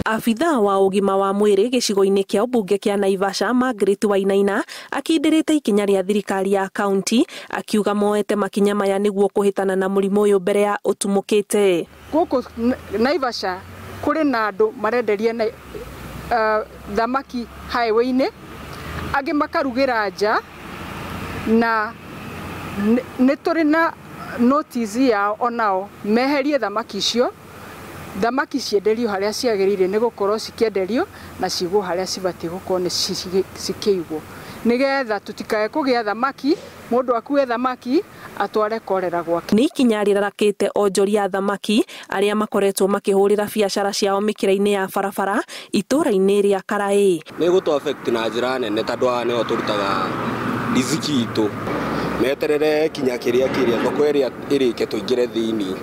Abithaa wa ũgima wa mwĩrĩ gĩcigo-inĩ kĩa ũmbunge kĩa Naivasha Margaret Wainaina akindĩrĩte ikinya rĩa thirikari ya kaunti akiuga moete makinya maya nĩguo kũhĩtana na mũrimũ ũyũ mbere ya ũtumũkĩte. Gũkũ Naivasha kũrĩ na andũ marenderia thamaki highway-inĩ, angĩ makarugĩra nja, na nĩ tũrĩ na notice yao onao meherie thamaki icio, thamaki cienderio harĩa ciagĩrĩire nĩ gũkorwo cikĩenderio na cigwo harĩa cibatiĩ gũkorwo nĩ cikĩigwo, nĩgetha tũtikae kũgĩa thamaki, mũndũ akue thamaki atware korera gwake. Nĩ ikinya rĩrarakĩte onjoria a thamaki arĩa makoretwo makĩhũrĩra biacara ciao mĩkĩra-inĩ ya barabara itũũra-inĩ rĩa Karaĩ. Nĩ gũtũ affect na njĩra nene tondũ haha nĩho tũrutaga riziki itũ. Meterere kinya kĩrĩa kĩrĩa thoko ĩrĩa ĩrĩke tũingĩre thĩinĩ,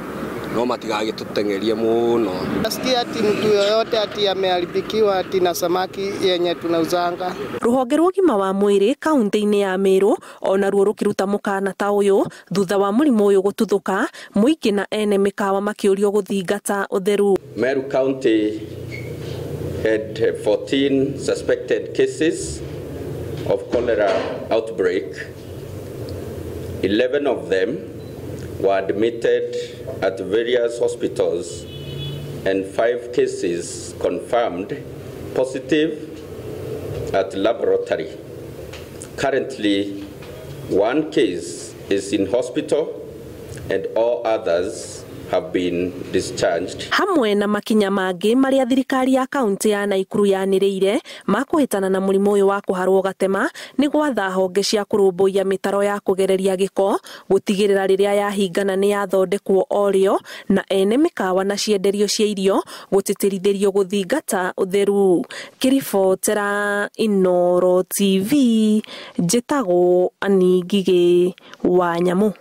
no matigagĩtũteng'erie mũno. Nasikia ati mtu yoyote ati ameharibikiwa ati na samaki yenye tunauzanga. Rũhonge rwa ũgima wa mwĩrĩ kaunti-inĩ ya Meru onaruo rũkĩruta mũkana ta ũyũ thutha wa mũrimũ ũyũ gũtuthũka, mũingĩ na ene mĩkawa makĩũrio gũthingata ũtheru. Meru County had 14 suspected cases of cholera outbreak. 11 of them were admitted at various hospitals and 5 cases confirmed positive at laboratory. Currently, 1 case is in hospital and all others have been discharged. Hamwe na makinya mangĩ marĩa thirikari ya kaunti ya Naikuru yanĩrĩire ma kũhĩtana na mũrimũ ũyũ wa kũharwo gatema nĩ gwatha honge cia kũrũmbũiya mĩtaro ya kũgereria gĩko, gũtigĩrĩra rĩrĩa yahingana nĩ yathondekwo o rĩo, na ene mĩkawa na cienderio cia irio gũtĩtĩrithĩrio gũthingata ũtheru. Kĩribotera Inooro TV, njĩtagwo Annie Ngigĩ wa Nyamũ.